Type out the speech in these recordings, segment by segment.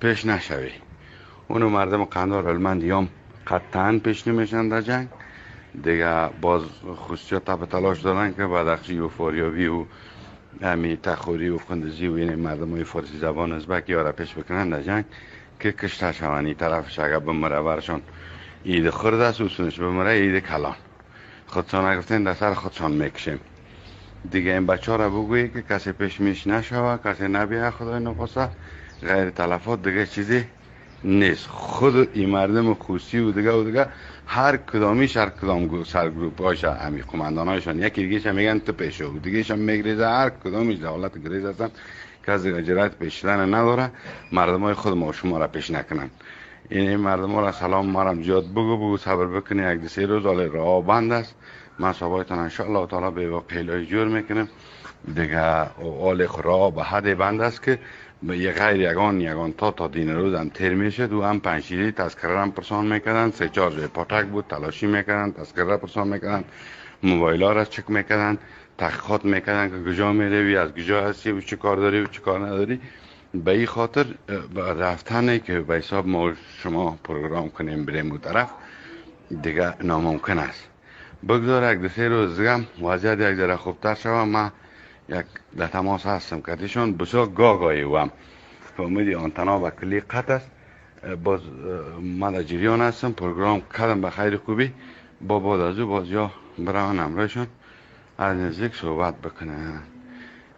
پیش نشوی. اونو مردم قندار هلمند یام قطعا پیش نمیشن در جنگ. دیگه باز خصوصی تپ تلاش دارن که بدخشی و فاریابی و همی تخوری و قندزی و این مردم های فارسی زبان ازبک یارا پیش بکنن در جنگ که کشته شون. این طرفش اگه بمره برشان عید خرد است و سونش بمره عید کلان. خودشان نگفتین در سر خودشان میکشیم. دیگه این بچه ها را بگویی که کسی پیش میش نشوه، کسی نبیه، خدای نخواسته غیر تلفات دیگه چیزی نیست. خود این مردم خوسی و دیگه و دیگه هر کدامیش هر کدام سرگروپ هایش همی قماندان هایشان یکی دیگه میگن تو پیش و دیگه هم میگریزه. هر کدامیش در حالت گریز هستن، کسی جرأت پیش شدن نداره. مردم های خود ما شما را پیش نکنن. این مردم ها را سلام مارم زیاد بگو صبر بکنی یک دو سه روز حال راه بند است. من صبایتان انشاءالله تعالی به واقعی جور میکنم. دیگه حال راه به حد بند است که یه غیر یگان تا دین روز هم تیر میشد و هم پنجشیری تذکره هم پرسان میکردن. سه چهار جای پاتک بود تلاشی میکردن، تذکره پرسان میکردن، موبایل ها را چک میکردن، تحقیقات میکردن که کجا میروی، از کجا هستی و چه کار داری و چه کار نداری. به این خاطر رفتنه که به حساب ما شما پروگرام کنیم بریم و طرف دیگه ناممکن است. بگذار یک دو سه روز دیگه وضعیت یک ذره خوبتر شوه. من یک در تماس هستم کتیشون بسیار گاگایی وم فهمیدی آنتنا به کلی قطع است. باز من در جریان هستم، پروگرام کردم به خیر خوبی. با بعد از او باز یا برون همراهشون از نزدیک صحبت بکنن.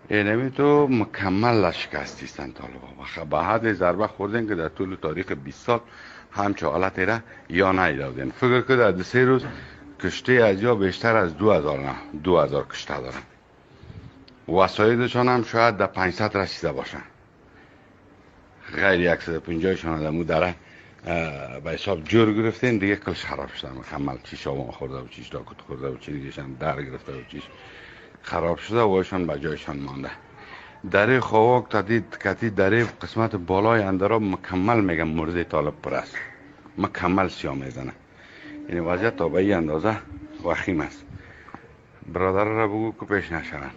اینمی تو مکمل شکستی هستن طالبا. به حد ضربه خوردن که در طول تاریخ 20 سال همچه حالتی را یا ندیده بودن. فکر که در 3 روز کشته از یا بیشتر از 2000 نه 2000 کشته دارن. وسایلشان هم شاید در 500 رسیده باشن، غیر 150 شان در مو دره به حساب جور گرفتین دیگه کلش خراب شده مکمل. چیش آوان خورده و چیش داکت خورده و چی دیگه در گرفته و چیش خراب شده و ایشان به جایشان مانده. دره خواک تا دید کتی دره قسمت بالای اندرا مکمل میگم مرده طالب پر است، مکمل سیاه میزنه. یعنی وضعیت تا به این اندازه وخیم است. برادر را بگو که پیش نشوند.